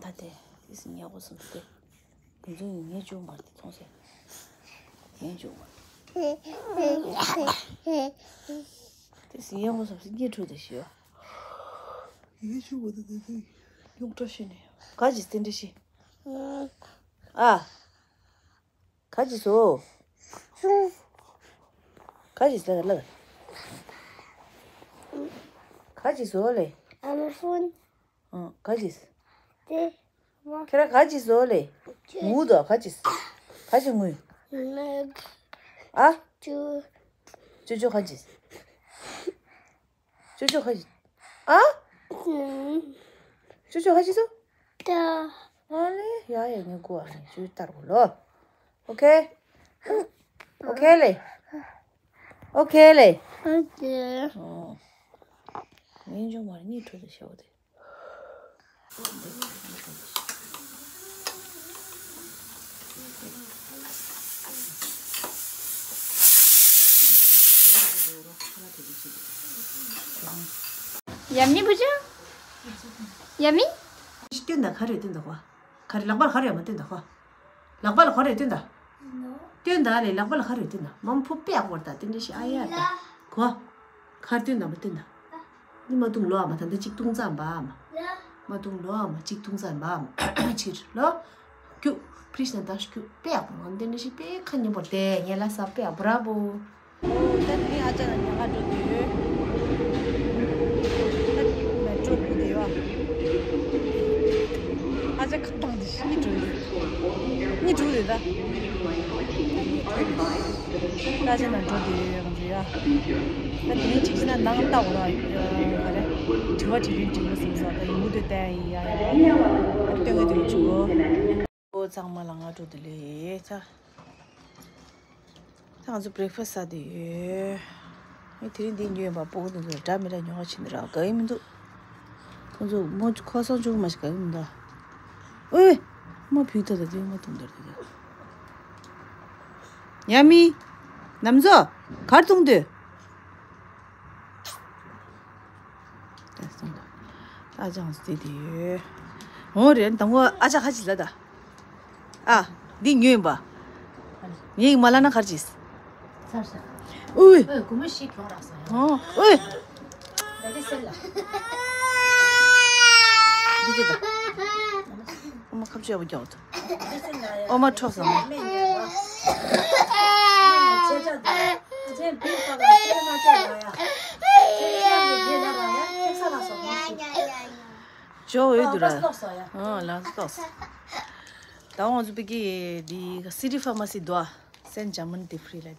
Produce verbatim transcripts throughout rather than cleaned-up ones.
ཨ་དེ་ཏིས་ཉལ་གོ་སོང་སྟེ། དེ་ཚོ་ངས་བཅུག་མར་དེ་ཚོང་ཟེར། ངས་བཅུག་མར། ཏིས་ཉལ་གོ་སོང་སྟེ་ངས་བཅུག་དེ་ཤི་ཡོ། ངས་བཅུག་གོ་དེ་དེ་དེ་ཉོག་བྲོ་ཤི་ནས་ག་ཅི་སྟེ་འདྲ་ཤི། ཨ། ག་ཅི་བཟོ། ག་ཅི་ཟ་ལ། ག་ཅི་བཟོ་ལེ། I'm a phone. ཨང་། ག་ཅི། དེ། ཁྱེད་རང་ག་ཅི་བཟོ་ལེ། ངུ་དོ་ག་ཅི། ག་ཅི་ངུ། ཨ། ཅོ་ཅོ་ག་ཅི། ཅོ་ཅོ་ཁ་ཅིག་ཨ། ཅོ་ཅོ་ཁ་ཅིག་སོ། ད། ཨ་ལེ་ཡ་ཡ་ངས་གོ་ཨ་ནི་ཅོ་ལྟར་གོ་ལོ། ཨོ་ཁེ། ཨོ་ཁེ་ལེ། ཨོ་ཁེ་ལེ། ཨོ་ཁེ། ཨོ། ངས་འཇོག་མ་རེད་གཉིད་ཁྲོད་དུ་ཤོག་དེ། ཡ་མི་བུ་ཆུང་། ཡ་མི། སྟོན་དང་ག་རེ་སྟོན་དང་གོ། ག་རེ་ལག་པར་ག་རེ་ཡ་མ་སྟོན་དང་གོ། ལག་པ་ལ་ག་རེ་སྟོན་དང་། སྟོན་དང་ལས་ལག་པ་ལ་ག་རེ་སྟོན་དང་མམ་ཕུ་པེ་ཨག་བར་དང་སྟོན་དེ་ཞིག་ཨ་ཡ་དང་གོ། ག་རེ་སྟོན་དང་མ་སྟོན་དང་། ནི་མ་དུང་ལོ་ཨ་མ་ད་ལྟ་གཅིག་ཐུང་ཙམ་པ་ཨ་མ། མ་དུང་ལོ་ཨ་མ་གཅིག་ཐུང་ཙམ་པ་ཨ་མ་ཕྱིར་ལོ། ཀྱུ། པྲིཤ་ན་དང་ཤ་ཀྱུ་པེ་ཨག་བར་ང་སྟོན་དེ་ཞིག་པེ་ཁ་ཉེ་བར་དེ་ངེ་ལ་ས་པེ་ཨག་བར་བོ། ད་དེ་ཨ་ཅག་ལ་ཉག་ག་འགྲོ་དུས། ད་དེ་མེ་ཊྲོ་སྒུག་དེ་ཡོད། ཨ་ཅག་ཁ་བཏང་དེ་གཉིད་འགྲོ་ཡོད། གཉིད་འགྲོ་དེ་ད། ད་ཅག་ན་འགྲོ་དེ་ཡོད་ང་ཚོ་ཡ། ད་དེ་རིང་གཅིག་ཅིག་ན་ནང་ལྟ་འོ་ར་ག་རེ། དྲི་བ་དྲིས་ལན་དྲི་བ་ཟིན་ས་ད་ཡིན་མུ་དེ་བལྟས་ཡིན་ཡ་ཡ། སྟོན་གི་དེ་བྱུང་གོ། ཨོ་ཚང་མ་ལ་སྔ་དྲོ་བདེ་ལེགས། ད་ད་ང་ཚོ་བྷི་རེག་ཕ་སི་ཟ་བསྡད་ཡོད། ངས་དེ་རིང་འདི་ཉོས་པ་སྤུ་གུ་འདི་ཚོ་འདྲ་མི་འདྲ་ཉོ་ག་ཕྱིན་འདི་ར་དགའ་གི་མི་འདུག་ཁོང་ཚོ་མོ་ཁོ་སང་ཆུང་མ་ཞིག་དགའ་གི་མི་འདུག་ཨོའི། མ་བུའི་ཐ་ད་དེ་མ་འཐུང་འདར་དེ་ཡ་མི། ནམ་ཚོ། གར་འཐུང་དུས། ཨ་ཅག་ཟེར་དེ་ཡོད། འོ་རེད་དང་པོ་ཨ་ཅག་ཁ་ཅིག་ལ་ད། ཨ། འདི་ཉོས་ཡིན་པ། ངས་མ་ལ་ན་གར་ཅིག་ཨུའི། ཨོའི་སྒོར་མོ་ཞིག་གྱོང་རག་སོང་ཡ། ཨོ་ཨོའི། འདི་ཅི་ད། ཨོ་མ་ཁ་བཅོས་པ་རྒྱག་ཏུ། ཨོ་མ་འཕྲོག་སོང་། ཇོ་འོད་དུ་ར། ཨ་ལགས་སོ། ད་ང་ཚོ་པི་ཀི་འདི་སི་ཊི་ཕ་མ་སི་འདུག་ཨ། སེན་ཇར་མན་ཌི་ཕི་རི་ལ།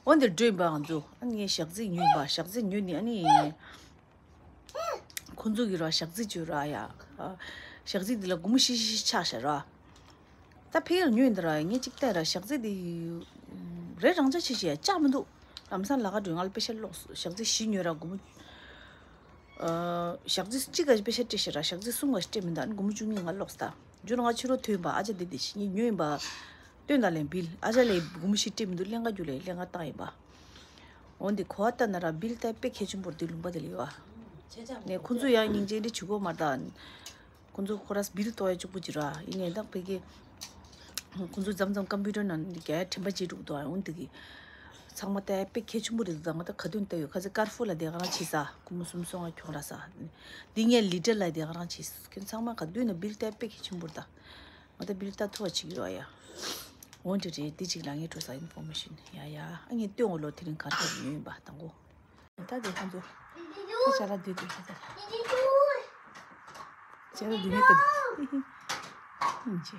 འོ་འདིར་འགྲོ་ཡིན་པ་ང་ཚོ། ཨ་ནི་ངས་ཞག་རྩི་ཉོས་ཡིན་པ། ཞག་རྩི་ཉོས་ནི་ཨ་ནི། ཁོ་ཚོ་གི་ར་ཞག་རྩི་བཅོས་ར་ཡ། ཞག་རྩི་འདི་ལ་སྒོར་མོ་བཞི་བཞི་ཆགས་ཤག་ར། ད་ཕ་གིར་ཉོས་ཡིན་ད་ར་ངས་གཅིག་བལྟས་ར་ཞག་རྩི་འདི། རེ་རང་ཆ་ཆེ་ཆེ་ཡ་ལྕགས་མི་འདུག་ལམ་སང་ལ་ཁ་འགྲོ་ང་ལ་པེ་ཤ་ལོག་སོང་། ཞག་རྩི་བཞི་ཉོས་ར་སྒོར་མོ། ཞག་རྩི་གཅིག་ག་པེ་ཤ་སྤྲད་ཤག་ར་ཞག་རྩི་གསུམ་ག་སྤྲད་མི་འདུག་ཨ་ནི་སྒོར་མོ་བཅུ་གཉིས་ང་ལོག་སོང་། ད་རྒྱུ་ན་ང་ཕྱི་རོ་ཐོན་པ་ཨ་ཅག་འདི་འདི་བཞི་ཉོས་ཡིན་པ། སྟོན་ད་ལན་བིལ་ཨ་ཅག་ལས་སྒོར་མོ་བཞི་སྤྲད་མི་འདུག་ཀླན་ཀ་རྒྱུ་ལས་ཀླན་ཀ་བཏང་ཡིན་པ། འོན་ཏེ་གོ་བ་ལྟ་ན་ར་བིལ་ལྟ་དཔེ་གལ་ཆེན་པོ་རེད་འདི་ལུང་པ་དེ་ལ་ཡོད་ཨ། ནས་ཁོང་ཚོ་ཡང་སྙིང་རྗེ་འདི་བྱེད་དགོས་མ་རེད་ད། ཁོང་ཚོ་ཁོ་ར་བིལ་གཏོང་ཡ་གཅིག་པུ་ཅིག་ར་ཡིན་ནའི་ད་ཕ་གི། ཁོང་ཚོ་མཚམས་མཚམས་ཀམ་པུ་ཊར་ནང་རྒྱ་ཡ་དྲན་པ་བརྗེད་འགྲོ་གི་འདུག་ཨ་འོན་ཏེ་གི། ཚང་མ་ལྟ་ཡ་དཔེ་གལ་ཆེན་པོ་རེད་འདུག་ད་ང་ད་ག་དུས་ལྟ་ཡོད་ཁ་ཚ་ཀར་ཧྥུ་ལ་དེ་ག་རང་བྱེད་ས་སྒོར་མོ་སུམ་སོང་ང་གྱོང་ར་ས། འདི་ངས་ལི་ཏྲ་ལ་དེ་ག་རང་བྱེད་ཁྱོད་ཚང་མ་ག་དུས་ན་བིལ་ལྟ་ཡ་དཔེ་གལ་ཆེན་པོ་རེད་ད། ང་ད་བིལ་ལྟ་ཐུབ་པ་བྱེད་ཀྱི་ཡོད་ཡ། འོ་འདྲ་རེད་འདི་གཅིག་ལ་ངས་འགྲོ་ས་ཨིན་ཕོར་མེ་ཤན་ཡ་ཡ་ཨ་ངས་སྟོན་འོ་ལོ་དེ་རིང་གར་ཐོབ་ཡོད་ཡིན་པ་དང་གོ། ད་དེ་ཁོང་ཚོ་ཁ་ཆ་ལ་བསྡད་དུས་ཁ་ཆ་ལ་བསྡད་མེད་ད་ཨིན་ཅི།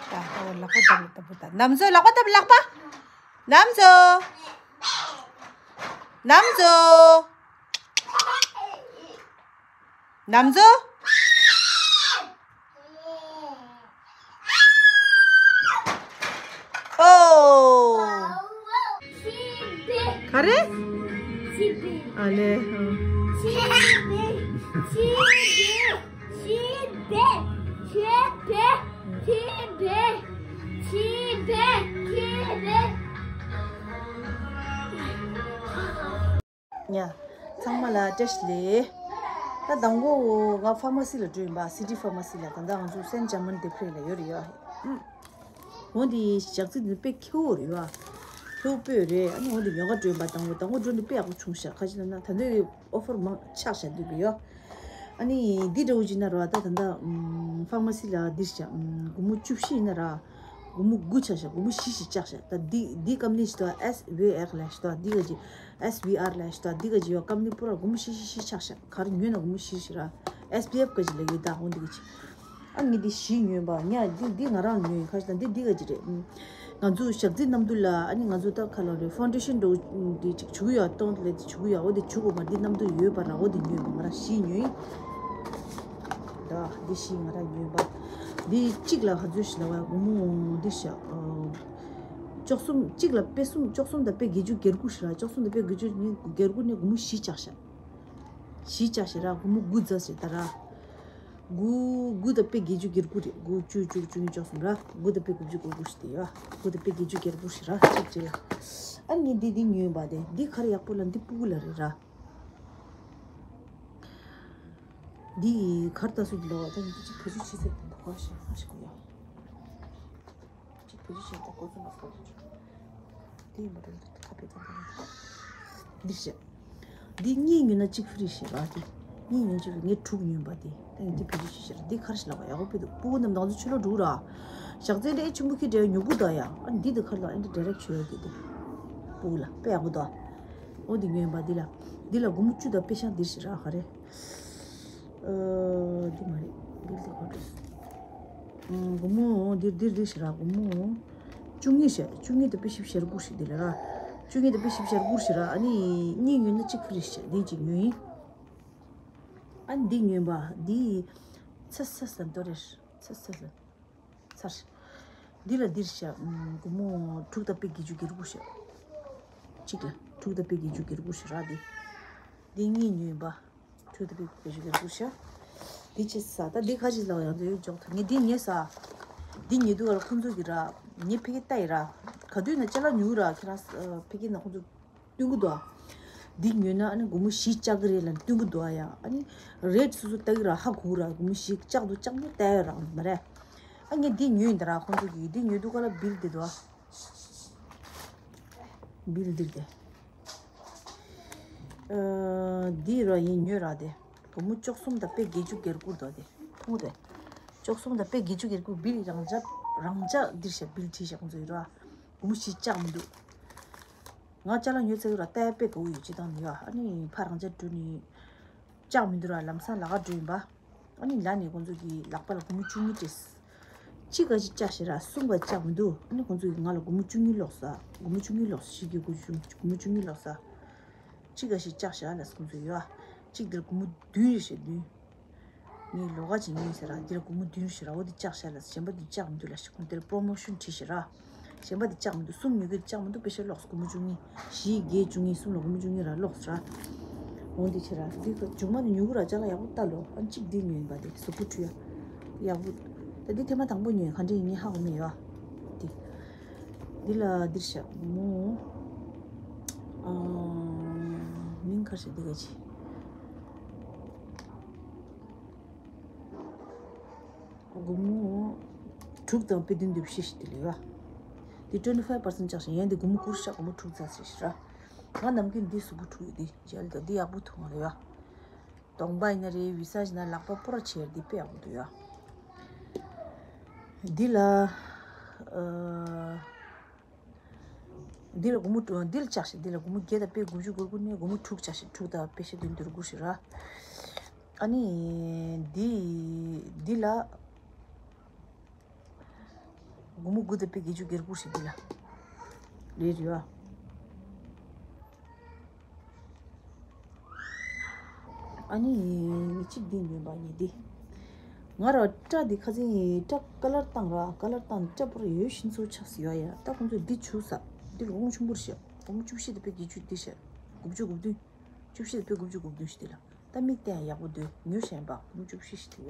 ད་ལག་པ་བརྡབ་ལ་བརྡབ་པོ་ད་ནམ་ཚོ་ལག་པ་བརྡབ་ལག་པ། ནམ་ཚོ། ནམ་ཚོ། ནམ་ཚོ། ག་རེ། ཨ་ལེ། ཡ། ཚང་མ་ལ་བཀྲ་ཤིས་བདེ་ལེགས། ད་དང་པོ་ང་ཕ་མ་སི་ལ་འགྲོ་ཡིན་པ། སི་ཊི་ཕ་མ་སི་ལ། ད་ལྟ་ང་ཚོ་སེན་ཇར་མན་དེ་ཕེ་ལ་ཡོད་རེད་ཡ། འོ་འདི་ཞག་རྩི་འདི་དཔེ་ཁེ་བོ་རེད་ཡ། ཁེ་བོ་དཔེ་རེད། ཨ་ནི་འོ་འདི་ཉོ་ག་འགྲོ་ཡིན་པ། དང་པོ་དང་པོ་འགྲོ་འདི་དཔེ་ཡག་པོ་བྱུང་ཤག་ཁ་ཅིག་ལ་ན་ད་འདི་ཨོ་ཕར་མང་ཆག་ཤག་འདུག་གི་ཡ། ཨ་ནི་འདི་འདྲ་བོ་ཅིག་ན་ར། ད་ད་ལྟ་ཕ་མ་སི་ལ་འདིར་ཤག་སྒོར་མོ་བཅུ་བཞི་ཡིན་ན་ར། སྒོར་མོ་དགུ་ཆག་ཤག་སྒོར་མོ་བཞི་ཞིག་ཆག་ཤག་ད་འདི་འདི་ཀམ་ནི་ཞིག་ད་ཨེས་ཝི་ཨར་ལ་ཞིག་ད་འདི་ག་ཅི་ཨེས་ཝི་ཨར་ལ་ཞིག་ད་འདི་ག་ཅི་ཡོད། ཀམ་ནི་པུ་ར་སྒོར་མོ་བཞི་བཞི་བཞི་ཆག་ཤག་ག་རེ་ཉོས་ན་སྒོར་མོ་བཞི་ཞིག་ར། ཨེས་པི་ཨེཕ་ག་ཅི་ལ་ཡོད་ད། འོ་འདི་ག་ཅི། ཨ་ངས་འདི་བཞི་ཉོས་པ། ཉ་འདི་འདི་ང་རང་ཉོས་ཡིན། ཁ་ཤས་ད་འདི་འདི་ག་ཅི་རེད། ང་ཚོ་ཞག་རྩི་ནམ་དུ་ལ་ཨ་ནི་ང་ཚོ་ད་ཁ་ལོ་རེད། ཕའུན་ཌེ་ཤན་འགྲོ་འདི་ཅིག་བྱུག་ཡ། སྟོང་ལས་དེ་བྱུག་ཡ། འོ་དེ་བྱུག་གོ་མ། འདི་ནམ་དུ་ཡོད་པ་ར། འོ་དེ་ཉོས་པ། ང་རང་བཞི་ཉོས་ཡིན། ད་འདི་བཞི་ང་རང་ཉོས་པ། འདི་གཅིག་ལ་ག་ཚོད་ཞིག་ལ་བ། སྒོར་མོ་འདི་ཤག་བཅུ་གསུམ། གཅིག་ལ་དཔེ་གསུམ། བཅུ་གསུམ་དང་དཔེ་བརྒྱད་ཅུ་གྱ་དགུ་ཞིག་ར། བཅུ་གསུམ་དང་དཔེ་བརྒྱད་ཅུ་གྱ་དགུ་ནས་སྒོར་མོ་བཞི་ཆག་ཤག་བཞི་ཆག་ཤག་ར། སྒོར་མོ་དགུ་ཙམ་ཞིག་ད་ར། དགུ། དགུ་དང་དཔེ་བརྒྱད་ཅུ་གྱ་དགུ་རེད། དགུ་བཅུ་བཅུ་གཅིག་བཅུ་གཉིས་བཅུ་གསུམ་ར། དགུ་དང་དཔེ་དགུ་བཅུ་གོ་དགུ་ཞིག་དེ་ཡོད། དགུ་དང་དཔེ་བརྒྱད་ཅུ་གྱ་དགུ་ཞིག་ར། གཅིག་གཅིག་ལ། ཨ་ངས་འདི་འདི་ཉོས་ཡིན་པ། དེ་འདི་ག་རེ་ཡག་པོ་ལ་འདི་སྤུ་གུ་ལ་རེད་ར། འདི་ག་རེ་ལྟ་སུ་འདི་ལོ་ད་འདི་གཅིག་བེད་སྤྱོད་བྱེད་ཚད་འདི་གོ་ཤེས་ཧ་ཤེས་གོ་ཡ། གཅིག་བེད་སྤྱོད་བྱེད་ད་གོ་ཚོད་མ་གོ་ཚོད། དེ་ཡིན་པ་རེད། ཁ་པའི་ད་འདི་ཤེས། འདི་གཉིས་ཉོས་ན་གཅིག་ཧྥི་རི་ཞེས་པ་དེ། གཉིས་ཉོས་གཅིག་ཧྥི་རི། ངས་དྲུག་ཉོས་པ་དེ། ད་ངས་འདི་བེད་སྤྱོད་བྱེད་ཤེས་ར། འདི་ག་རེ་ཞིག་ལབ་པ་ཡག་པོ་དཔེ་འདུག་སྤུ་གུ་རྣམས་ང་ཚོ་ཕྱི་ལོགས་འགྲོ་ར། ཞག་རྩི་འདྲ་ཆེན་པོ་ཁྱེད་འདྲ་ཉོ་གི་འདུག་ཡ། ཨ་འདི་དེ་ག་རེ་ལབ། ཨ་འདི་ཌའི་རེག་ཊི་ཡོད་གི་དེ། སྤུ་གུ་ལ་དཔེ་ཡག་པོ་འདུག་འོ་འདི་ཉོས་པ་འདི་ལ། འདི་ལ་སྒོར་མོ་བཅུ་དང་དཔེ་ཤག་འདི་ཞིག་ར་ག་རེ། ཨ་འདི་མ་རེད། འདི་འདི་ག་རེ། སྒོར་མོ་འདིར་འདིར་འདིར་ཞིག་ར། སྒོར་མོ་བཅུ་གཉིས་ཞིག་བཅུ་གཉིས་དང་དཔེ་བཞི་བཅུ་ཞེ་དགུ་ཞིག་འདི་ལ་ར། བཅུ་གཉིས་དང་དཔེ་བཞི་བཅུ་ཞེ་དགུ་ཞིག་ར། ཨ་ནི་གཉིས་ཉོས་ན་གཅིག་ཧྥི་རི་ཞིག་འདི་གཅིག་ཉོས་ཡིན། ཨ་ནི་འདི་ཉོས་པ་འདི། ཚ་ཚ་ས་འདོ་རེ། ཚ་ཚ་ས། ཚར། འདི་ལ་འདིར་ཞག་སྒོར་མོ་དྲུག་དང་དཔེ་བརྒྱད་ཅུ་གྱ་དགུ་ཞག་གཅིག་ལ་དྲུག་དང་དཔེ་བརྒྱད་ཅུ་གྱ་དགུ་ཞག་རག་འདི། འདི་གཉིས་ཉོས་ཡིན་པ། དྲུག་དང་དཔེ་བརྒྱད་ཅུ་གྱ་དགུ་ཞག་འདི་ཆེ་ས། ད་འདི་ཁ་ཅིག་ལ་ཡང་འདི་འཇོག་ཐུབ། ངས་འདི་ཉོས་ས། འདི་ཉོས་དུས་ཀ་ལ་ཁོང་ཚོ་གི་ར། ངས་ཕ་གི་ལྟ་ཡི་ར། ག་དུས་ན་ཅ་ལག་ཉོ་ར་ཁྱེད་རང་ཕ་གི་ན་ཁོང་ཚོ། སྟོན་གི་འདུག་ཨ། འདི་ཉོས་ན་ཨ་ནི་སྒོར་མོ་བཞི་བཅག་གི་རེད་ལབ་སྟོན་གི་འདུག་ཨ་ཡ། ཨ་ནི་རེཊ་སོ་སོ་ལྟ་གི་ར་ཧ་གོ་ར། སྒོར་མོ་བཞི་བཅག་འདུག་བཅག་མི་ལྟ་ཡ་རག་མ་རེད། ཨ་ངས་འདི་ཉོས་ཡིན་ད་ར། ཁོང་ཚོ་གིས་འདི་ཉོས་དུས་ཀ་ལ་བིལ་འདི་འདུག་ཨ། བིལ་འདི་རེད། ཨ་འདི་ར་ཡིན་ཉོས་ར་དེ། སྒོར་མོ་བཅུ་གསུམ་དང་དཔེ་བརྒྱད་ཅུ་གྱ་དགུ་འདུག་དེ། ཁོང་དེ། བཅུ་གསུམ་དང་དཔེ་བརྒྱད་ཅུ་གྱ་དགུ། བིལ་རང་འཇགས་རང་འཇགས་འདིར་བཞག་བིལ་བྲིས་བཞག་ཁོང་ཚོ་ཡོད་ར། སྒོར་མོ་བཞི་བཅག་མི་འདུག་ང་ཅ་ལག་ཉོས་ཚར་ར། ལྟ་ཡ་དཔེ་དགའ་བོ་ཡོད། སྤྱིར་བཏང་ནི་ཡ། ཨ་ནི་ཕར་རང་འཇགས་འགྲོ་ནི་བཅག་མི་འདུག་ར། ལམ་སང་ལ་ཁ་འགྲོ་ཡིན་པ། ཨ་ནི་ལ་ནས་ཁོང་ཚོ་གི་ལག་པ་ལ་སྒོར་མོ་བཅུ་གཉིས་སྤྲད། གཅིག་ག་ཅིག་བཅག་ཞེ་ར། གསུམ་ག་བཅག་མི་འདུག་ཨ་ནི་ཁོང་ཚོ་གི་ང་ལ་སྒོར་མོ་བཅུ་གཉིས་སློག་ས། སྒོར་མོ་བཅུ་གཉིས་སློག་ས། ཞིག་གི་སྒོར་མོ་བཅུ་གཉིས་སློག་ས། གཅིག་ག་ཞིག་བཅག་ཞེ་ལ་ཁོང་ཚོ་ཡོད། གཅིག་འདིར་སྒོར་མོ་བདུན་རེ་བྱས་བདུན། ངས་ལོགས་ཀ་ཅིག་ཉོས་ཟེར་ར། འདིར་སྒོར་མོ་བདུན་ཞིག་ར། འོ་འདི་བཅག་བཞག་ལ། གཞན་པ་འདི་བཅག་མི་འདུག་ལ་ཞིག་ཁོང་དེར་པོ་རོ་མོ་ཤོན་བྲིས་ཤིག་ར། གཞན་པ་འདི་བཅག་མི་འདུག་གསུམ་ཉོ་གི་བཅག་མི་འདུག་པེ་ཤ་ལོགས་སུ་སྒོར་མོ་བཅུ་གཉིས། བཞི་བརྒྱད་བཅུ་གཉིས། གསུམ་ལ་སྒོར་མོ་བཅུ་གཉིས་ར་ལོགས་སུ་ར། འོ་འདི་ཕྱིར་ར། འདི་ཁོ་མཇུག་མ་ནས་ཉོ་གི་ར། ཅ་ལག་ཡག་པོ་ལྟ་ལོ། ཨ་གཅིག་འདི་ཉོས་ཡིན་པ། འདི་གཟུགས་པོ་འཁྲུ་ཡ་ཡག་པོ། ད་འདི་ཐེངས་མ་དང་པོ་ཉོས། ག་འདྲ་ཡིན་ངས་ཧ་གོ་མེད་ཡ། འདི་འདི་ལ་འདིར་བཞག་མོ། ཨ་མིང་ག་རེ་ཟེར་འདི་ག་ཅི། སྒོར་མོ་དྲུག་དང་དཔེ་བདུན་དུ་ཕྱི་ཞིག་དེ་ལས་ཡ། དེ་twenty five percent བཅག་ཞིང་ཡན་དེ་སྒོར་མོ་དགུ་བཞག་སྒོར་མོ་དྲུག་ཙམ་ཞིག་ར། ང་ནམ་རྒྱུན་འདི་གཟུགས་པོ་འཁྲུ་ཡི། འདི་ཇལ་དང་འདི་ཡག་པོ་ཐུག་ང་ལ་ཡ། གདོང་པ་ཡིན་ན་རེད། བི་ས་ཡིན་ན། ལག་པ་པོ་ར་ཆེར་འདི་དཔེ་ཡག་པོ་འདུག་ཡ། འདི་ལ་ཨ། འདི་ལ་སྒོར་མོ་དྲུག་འདི་ལ་བཅག་ཞིང་འདི་ལ་སྒོར་མོ་བརྒྱད་དང་དཔེ་དགུ་བཅུ་གོ་དགུ་ནས་སྒོར་མོ་དྲུག་བཅག་ཞིང་དྲུག་དང་དཔེ་བཞི་བདུན་དུ་དགུ་ཞིག་ར། ཨ་ནི་འདི་འདི་ལ་སྒོར་མོ་དགུ་དང་དཔེ་བརྒྱད་ཅུ་གྱ་དགུ་ཞིག་འདི་ལ་རེད་རེད་བ། ཨ་ནི་གཅིག་འདི་ཉོས་པ་ཡིན། འདི་ང་ར་སྐྲ་འདི་ཁ་སང་སྐྲ་ཀ་ལར་བཏང་ར། ཀ་ལར་བཏང་སྐྲ་པོ་ར་ཡོད་ཤིན་ཚོ་ཆགས་སུ་ཡོད་ཡ། ད་ཁོང་ཚོས་འདི་བྱུག་ས། འདི་ལོང་ཆུང་པོར་བཤད། སྒོར་མོ་བཅུ་བཞི་དང་དཔེ་བརྒྱད་ཅུ་འདི་བྱས། དགུ་བཅུ་གོ་བདུན། བཅུ་བཞི་དང་དཔེ་དགུ་བཅུ་གོ་བདུན་ཞིག་འདི་ལ། ད་མིག་བསྟན་ཡག་པོ་འདུག་ཉོ་ཤེས་པ་སྒོར་མོ་བཅུ་བཞི་ཞིག་འདུག་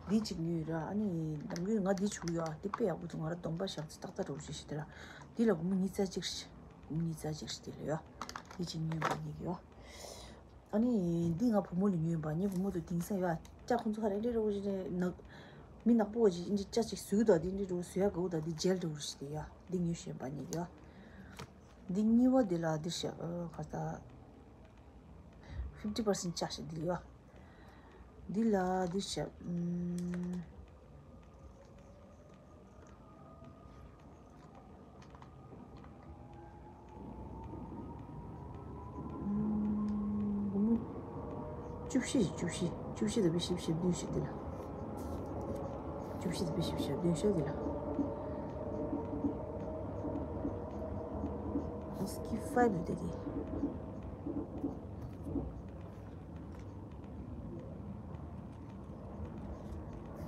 བ། འདི་གཅིག་ཉོས་ར། ཨ་ནི་ནམ་རྒྱུན་ང་འདི་བྱུག་ཡོད། ཨ་འདི་དཔེ་ཡག་པོ་འདུག་ང་ར་གདོང་པ་ཞག་ཚི་ཏག་ཏག་འགྲོ་ཞིག་ཞིག་འདི་ལ། འདི་ལ་སྒོར་མོ་ཉིས་རྩ་གཅིག་ཞིག་སྒོར་མོ་ཉིས་རྩ་གཅིག་ཞིག་འདི་ལ་ཡོད། འདི་གཅིག་ཉོས་པ་ཉིད་ཡོད། ཨ་ནི་འདི་ང་བུ་མོ་ལ་ཉོས་པ། ངའི་བུ་མོ་དུ་དེང་སང་ཡོད། ཅག་ཁོང་ཚོ་ཧ་རེ་འདྲེ་རོ་ཞིག་ནག་མི་ནག་པོ་ཞིག་ཨིན་ཅི་ཅག་ཅིག་བཟོས་འདུག་འདི་འདྲེ་རོ་བཟོས་ཡག་གོ་ད་འདི་ཇེལ་འདྲེ་རོ་ཞིག་དེ་ཡོད། འདི་ཉོས་ཤེས་པ་ཉིད་ཡོད། འདི་གཉིས་པ་འདི་ལ་འདི་ཤ་ག་ད་fifty percent ཅག་ཤ་འདི་ཡོད། འདི་ལ་འདི་ཤ་ཨུམ། སྒོར་མོ་བཅུ་བཞི། བཅུ་བཞི། བཅུ་བཞི་དང་བཞི་བཅུ་ཞེ་བདུན་ཞིག་འདི་ལ། བཅུ་བཞི་དང་བཞི་བཅུ་ཞེ་བདུན་ཞིག་འདི་ལ། ཨོ་སི་ཀི་ཕའིབ་འདི་གི།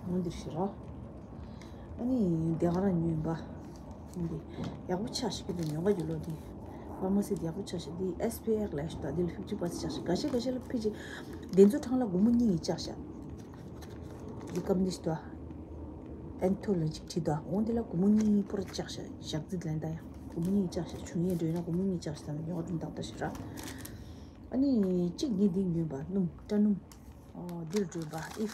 འོ་འདིར་ཤི་ར། ཨ་ནི་དེ་ག་རང་ཉོས་པ། འདི་ཡག་པོ་ཆགས་ཤིག་གི་འདི་ཉོ་ག་ཡོད་ལོ་འདི། ཕ་མ་སི་འདི་ཡག་པོ་ཆགས་ཤིག་འདི་ཨེས་པི་ཨེག་ལས་ཤི་ད་འདི་ལ་fifty percent ཆགས་ཤིག་འགའ་ཤས་འགའ་ཤས་ལ་ཕི་ཅི། འདི་ཚོ་གྲངས་ལ་སྒོར་མོ་གཉིས་ཀྱི་ཆགས་ཤག་འདི་ཀམ་ནི་ཤི་ད། ཨན་ཐོ་ལ་ཅིག་བྲིས་ད། འོ་འདི་ལ་སྒོར་མོ་གཉིས་པོར་ཆགས་ཤག་ཞག་རྩི་ལན་ད་ཡང་སྒོར་མོ་གཉིས་ཆགས་ཤག་བྱུང་ཡས་འགྲོ་ཡིན་ན་སྒོར་མོ་གཉིས་ཆགས་ཤག་ད་ཉོ་ག་འགྲོ་ད་ད་ཤི་ར། ཨ་ནི་གཅིག་ངས་འདི་ཉོས་པ་སྣུམ་སྐྲ་སྣུམ། ཨོ་འདིར་སྤྲོད་པ་if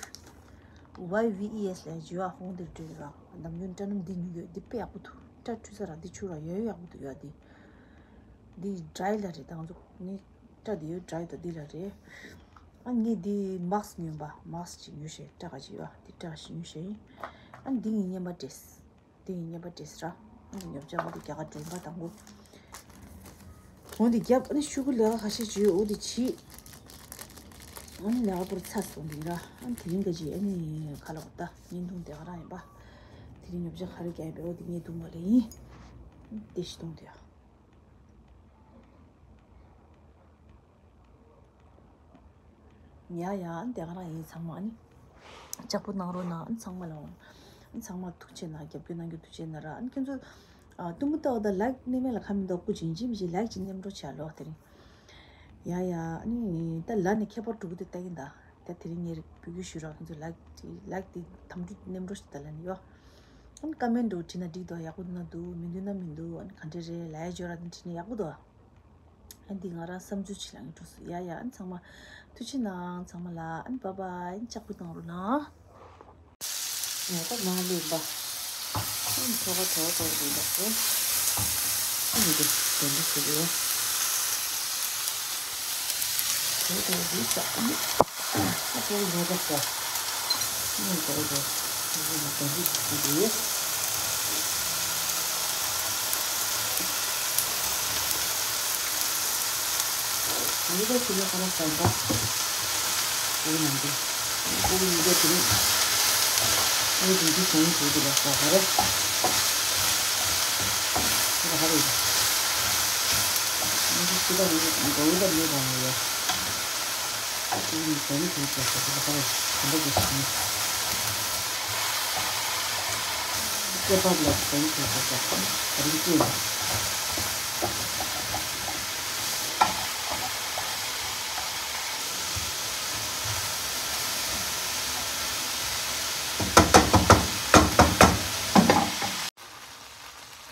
Y V E S ལས་བྱེད་པ་ཧོང་འདིར་སྤྲོད་ར། ནམ་རྒྱུན་སྐྲ་སྣུམ་འདི་ཉོས་ཡོད། འདི་དཔེ་ཡག་པོ་འདུག་སྐྲ་འཁྲུད་ས་ར་འདི་ཆུ་ར་ཡོད་ཡག་པོ་འདུག་ཡ། འདི་འདི་ཌ་རའི་ལ་རེད། ད་ང་ཚོ་ངས་སྐྲ་འདི་ཡོད་ཌ་རའི་ད་འདི་ལ་རེད། ཨ་ངས་འདི་མཱ་སི་ཀི་ཉོས་པ་མཱ་སི་ཀི་ཅིག་ཉོས་ཤེས་སྐྲ་ག་ཅིག་ཡོད་འདི་སྐྲ་ཞིག་ཉོས་ཤེས་ཡིན། ཨ་འདི་ངས་རྔན་པ་སྤྲད། དེ་ཡིན་ཉན་པ་བྲིས་ར། ཨ་ནི་ཉོབ་ཅག་མ་དེ་རྒྱ་གར་འགྲོ་པ་དང་པོ། འོ་འདི་རྒྱབ་ཨ་ནི་ཤུ་གུ་ལས་ཀ་ཁ་ཤས་བྱོས་འོ་དེ་བྱིས། ཨ་ནི་ལས་ཀ་པོར་ཚ་སོང་འདི་ར། ཨ་ནི་དེ་རིང་ག་ཅི་ཨ་ནི་ཁ་ལག་ད་བརྙན་ཐུང་དེ་ག་རང་ཡིན་པ། དེ་རིང་ཉོབ་ཅག་ཁ་རེ་རྒྱག་པའི་འོ་དེ་བརྙན་ཐུང་མ་ལས་ཡིན། དེ་ཤི་གཏོང་དུ་ཡ། ཡ་ཡ་ཨ་ནི་དེ་ག་རང་ཡིན་ཚང་མ་ཨ་ནི། ལྕགས་པོ་གནང་རོགས་གནང་ཨ་ནི་ཚང་མ་ལ་འོང་། ཨ་ནི་ཚང་མ་ཐུགས་ཆེ་གནང་རྒྱབ་སྐྱོར་གནང་རྒྱུ་ཐུགས་ཆེ་གནང་ར་ཨ་ནི་ཁྱོད་ཚོ། ཨ་གཏུམ་པོ་ལྟ་བ་དང་ལའིཀ་གནས་མེད་ལ་ཁ་མི་འདུག་སྐུ་ཅིང་ཅིང་མི་ཅིག་ལའིཀ་ཅིག་གནེམ་འགྲོ་བྱ་ལོ་དེ་རིང་། ཡ་ཡ་ཨ་ནི་ད་ལ་ནི་ཁྱད་པར་དྲུག་དེ་ལྟ་གིན་ད། ད་དེ་རིང་ངེར་བུ་གུ་ཞུ་ར་ཁྱོད་ཚོ་ལའིཀ་ཅིག་ལའིཀ་དེ་དམ་ཕྲུག་གནེམ་འགྲོ་ཞིག་ད་ལ་ནི་ཡོ། ཨ་ནི་ཀ་མེན་འགྲོ་བྲིས་ན་འགྲིག་འདུག་ཡག་པོ་འདུག་ན་འདུག་མི་འདུག་ན་མི་འདུག་ཨ་ནི་ག་འདྲ་རེད་ལ་ཡ་འཇོ་ར་དེ་བྲིས་ན་ཡག་པོ་འདུག་ཨ་འདི་ང་རང་བསམ་ཚུལ་ཅིག་ལ་ངས་འགྲོ་སོང་། ཡ་ཡ་ཨ་ནི་ཚང་མ་ཐུགས་རྗེ་གནང་ཚང་མ་ལ་ཨ་ནི་བྷའི་བྷའི་ཨ་ནི་ལྕགས་པོ་གཏོང་རོགས་གནང་། ངས་ད་མ་ལུས་པ། ཨ་ནི་ཐོག་ཁ་དོག་དོག་རེད་ད་ཟེར། ཨ་ནི་འདི་དོན་འདི་ཟེར་གི་ཡོད། དོན་དོན་འདི་ཟ་ཨ་ནི། ཨ་ཁོའི་ཉལ་ཁ་ཟ། ཨ་ནི་དོན་དོན་འདི་ཟ་ཨ་ནི་དོན་འདི་ཟ་གི་ཡོད། ཡིན་པ་ཅི་ནས་ཁ་ལག་ཟ་འདྲ། ཡིན་ནམ་འདི། ཁོ་གི་ཡིན་པ་ཅི་ནས། ངས་དེང་དུས་གོང་བྱེད་ཀྱི་ལ་ཟ་ག་རེ། ཁ་ལག་ཧ་རེ། ངས་ཅི་ལ་ངས་འགྲོ་བ་ལ་མི་རང་ཡོད། ཁོ་གི་ཡིན་གོང་བྱེད་ཀྱི་ལ་ཟ་ག་རེ་ག་འདྲ་གི་ཟ་ནས། ཁྱད་པར་ལ་གོང་བྱེད་ཀྱི་ལ་ཟ་ག་རེ་སྐྱེས་ལ།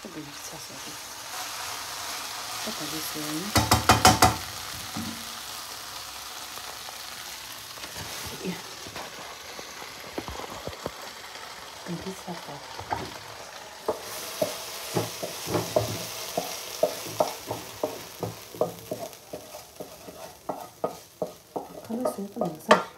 ཁ་འདི་ཚ་ས་རེད། ད་ག་རེ་ཟེར་ཡིན། འདི་ཚ་ས། ཁ་ལག་བཟོས་པ་ལག་ས་